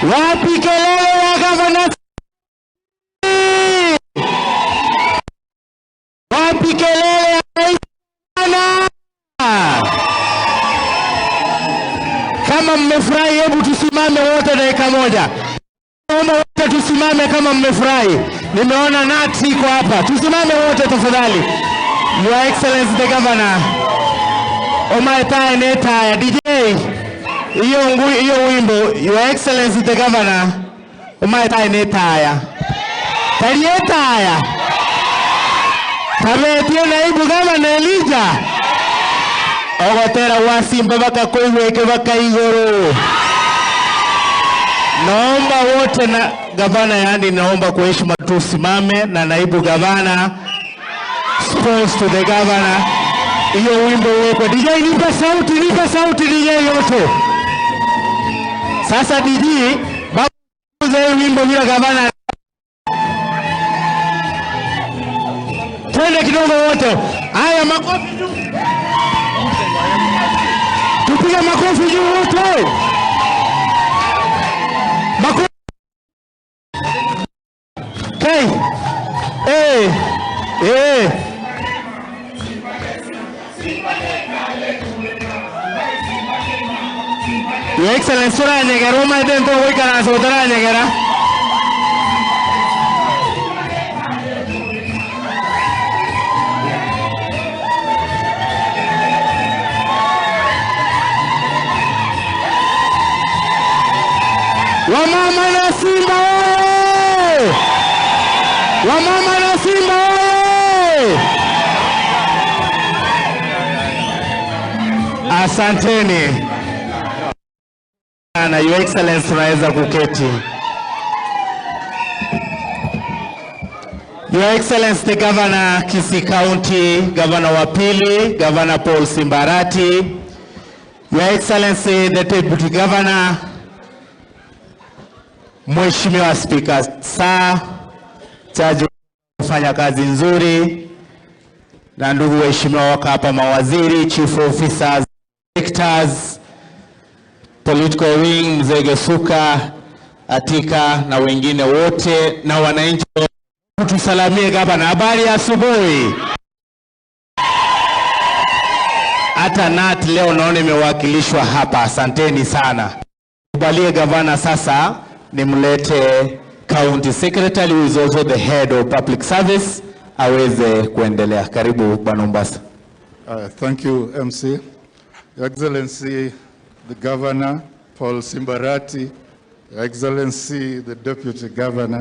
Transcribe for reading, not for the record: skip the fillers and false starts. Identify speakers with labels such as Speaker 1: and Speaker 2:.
Speaker 1: Wapi kelele ya gavana? Wapi kelele ya gavana? Kama mmefurahi, hebu tusimame wote dakika moja. Naomba wote tusimame kama mmefurahi. Nimeona Nati iko hapa. Tusimame wote tafadhali. Your Excellency the Governor. Omaetae netaya DJ. Hiyo wimbo Your Excellency the Governor. Omaetae netaya. Tarietaya. Tabetie naibu gavana Elijah. Ogotera wasimba bakakoiweke bakaigoro. Naomba wote na gavana, yani naomba kwa heshima tusimame na naibu gavana. Sports to the governor. Hiyo wimbo uwekwe. DJ nipe sauti, nipe sauti DJ yote. Sasa DJ babuze hiyo wimbo bila gavana. Twende kidogo wote. Haya, makofi juu. Tupige makofi juu wote. Makofi. Okay. Eh. Eh. Your Excellency, turanyegera umaite ntogoikaransa utaranyegera. Wamama na Simba oye! Wamama na Simba oye! Asanteni. Na Your Excellency, tunaweza kuketi. Your Excellency the Governor Kisii County, Governor wa pili, Governor Paul Simbarati. Your Excellency the Deputy Governor, Mheshimiwa Speaker Sir, jaji kufanya kazi nzuri, na ndugu waheshimiwa wako hapa, mawaziri, chief officers, directors, political wing, Mzee Gesuka, Atika na wengine wote na wananchi. Tusalamie gavana. Habari ya asubuhi. Hata NAT leo naona imewakilishwa hapa. Asanteni sana. Kubalie gavana sasa nimlete County Secretary who is also the head of public service aweze kuendelea. Karibu Bwana Mombasa.
Speaker 2: Thank you, MC. Your Excellency the Governor Paul Simbarati, Your Excellency the Deputy Governor,